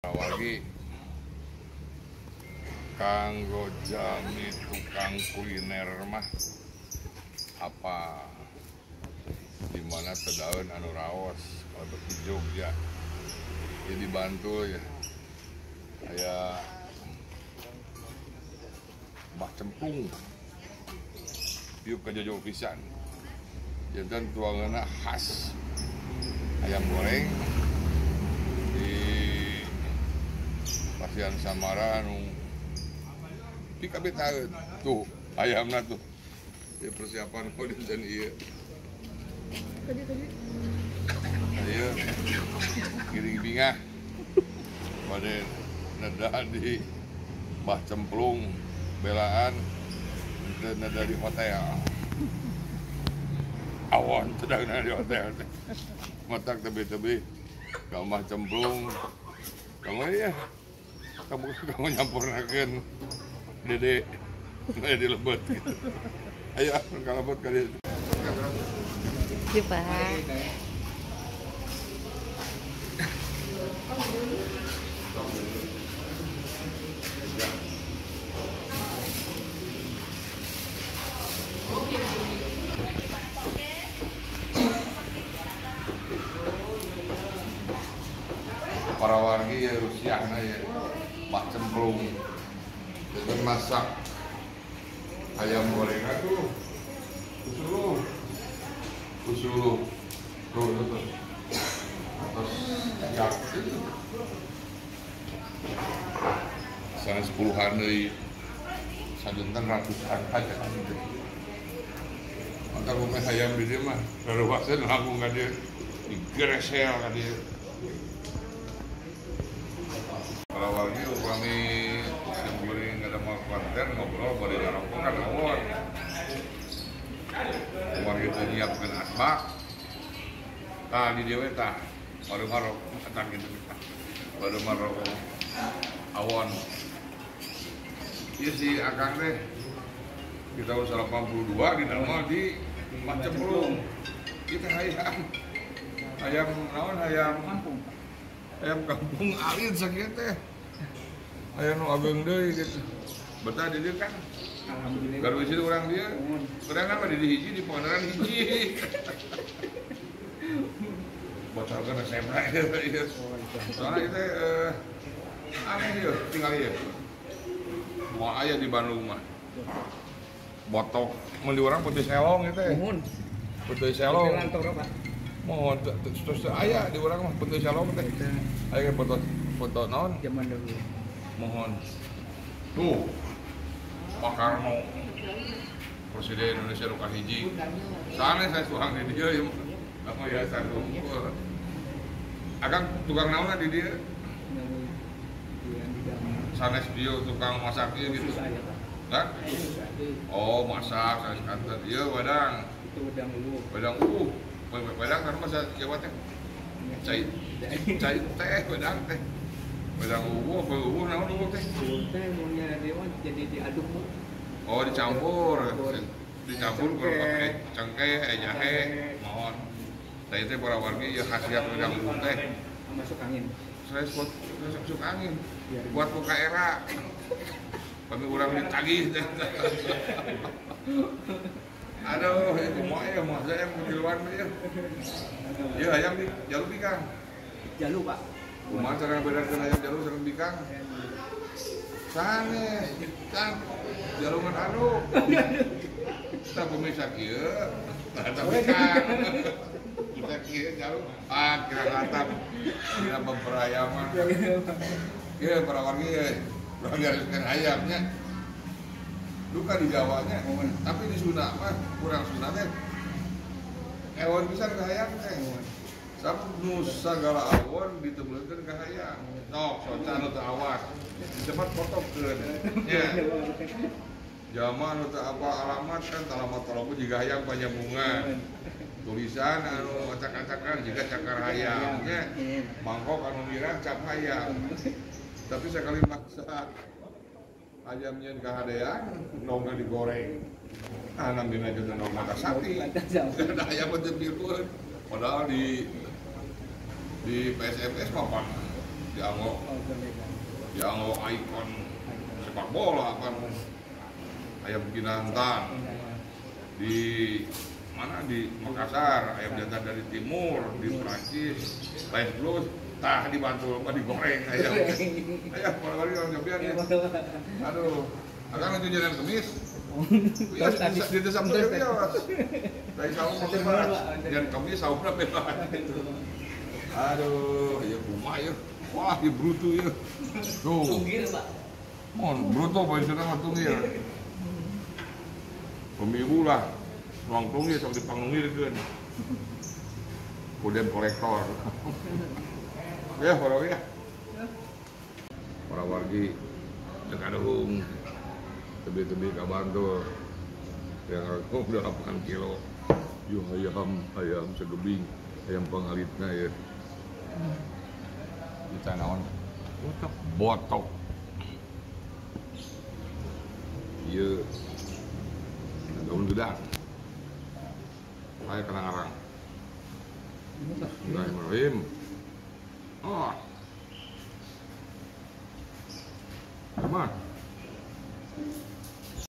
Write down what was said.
Lagi kanggo jami tukang kuliner mah apa di mana teu daun anu raos kalau di Jogja jadi Bantul ya kayak Mbah Cemplung yuk ke Jojo pisan jantan tuanganna khas ayam goreng di Pasian Samara nu di kabeh tuh ayamna tuh ya persiapan kok dinten ieu ieu giring bingah bade neda di Mbah Cemplung belaan teu neda di hotel awon teu di hotel matak tebih-tebih ka Mbah Cemplung kamu ya kamu nyampurnakeun dede di lebet gitu. Ayo kalau lebet kali. Iya, Pak. Para wargi ya Rusia ya Mbah Cemplung dengan masak ayam gorengan tuh usuluh tuh terus siap itu sana 10-an dari sajentan ratusan aja gitu. Maka rumah ayam di dia mah lalu langsung ka dia digeresel ka dia. Para wargi upami simkuring ada mau konten ngobrol bari ngarokok kan awon. Wargi teh nyiapkeun asbak. Tah di dieu we tah baru ngarokok tah kitu tah. Baru ngarokok awon. Ieu si Akang teh di tahun 82 di nama di Mbah Cemplung. Ieu teh hayam. Hayam naon hayam kampung. Ayam kampung alit sakieu teh. Aya nu ageung deui gitu. Betah di dieu kan? Alhamdulillah. Garu isi urang dieu. Urang mah di hiji di Pangandaran hiji. Bocorkeun resepna ieu. Soalna ieu teh aneh ieu tinggal ieu. Moal aya di Bandung mah. Botok mun di urang putih selong ieu teh. Muhun. Putih selong. Mohon terus aya di urang mah putih selong teh. Aya foto naon? Zaman dahulu. Mohon. Tuh. Pak Karno. Presiden Indonesia nu kahiji. Sanes saya tuang di dieu ieu mah. Aku ya sakumpul. Akang tukang naon di dieu? Sanes dieu tukang masak ieu gitu. Hah? Oh, masak sanes kanten. Ieu wedang. Itu wedang uluh. Wedang uluh. Wedang kan masa Jawa teh. Cai cai teh wedang teh. Wedang uwuh, apa uwuh naon uwuh teh? Uwuh teh mun dewa jadi diaduk bu. Oh, dicampur. Dicampur pakai cengkeh, jahe, mohon. Teh teh para wargi ya khasiat wedang uwuh teh. Masuk angin. Saya masuk angin. Buat buka era. Kami urang ditagih teh. Aduh, itu mau ya, mau saya mau di luar ya. Ya ayam di jalu bikang. Jalu pak. Kumaha cara bedakeun ayam jalu sareng bikang? Sanes, kan jalu ngan anu. Tah pemirsa kieu, tah bikang. Kita kieu jalu, ah kira katap. Kira pemberayaman. Ieu para wargi urang gariskeun ayamnya. Duka di Jawanya, tapi di Sunda mah kurang Sunda teh. Ewon pisan ka hayam teh. Sabab nu sagala awon ditebelkeun ka hayam. Tok soca nu teu awas. Disebat potokkeun. Nya. Jama nu teu apa alamat kan alamat tologo jiga hayam panyambungan. Tulisan anu acak-acakan jiga cakar hayam nya. Mangkok anu mirah cap hayam. Tapi sekali masak ayamnya kahadean, nongga digoreng. Nah, nambina juga nong mata sapi. Ada ayam teu pirueun. Padahal di PSMS mah Dianggo. Dianggo ikon sepak bola kan. Ayam Kinantan. Di mana di Makassar, ayam jantan dari timur, di Prancis, lain plus, tah di Bantul mah digoreng ayam. Ayam kalau orang nyobian ya. Aduh, akan lanjut jalan kemis. Iya, di desa Sabtu ya. Dari saum mah bebas. Jalan kemis saumna bebas. Aduh, ya kumaha ya. Wah, ya bruto ya. Tuh. Tunggir, Pak. Mon, bruto poin mah tunggir. Pemilu lah. Ruang tunggir sok dipangnunggirkeun. Ku debt kolektor. Ya, para ya. Para wargi teu kaduhung. Tebi-tebi ka Bantul. Yang aku 8 kilo. Yo ayam, ayam segebing, ayam pangalitna ya. Kita naon? Botok. Botok. Ieu daun gedang. Saya kena ngarang. Bismillahirrahmanirrahim. Oh. Come on.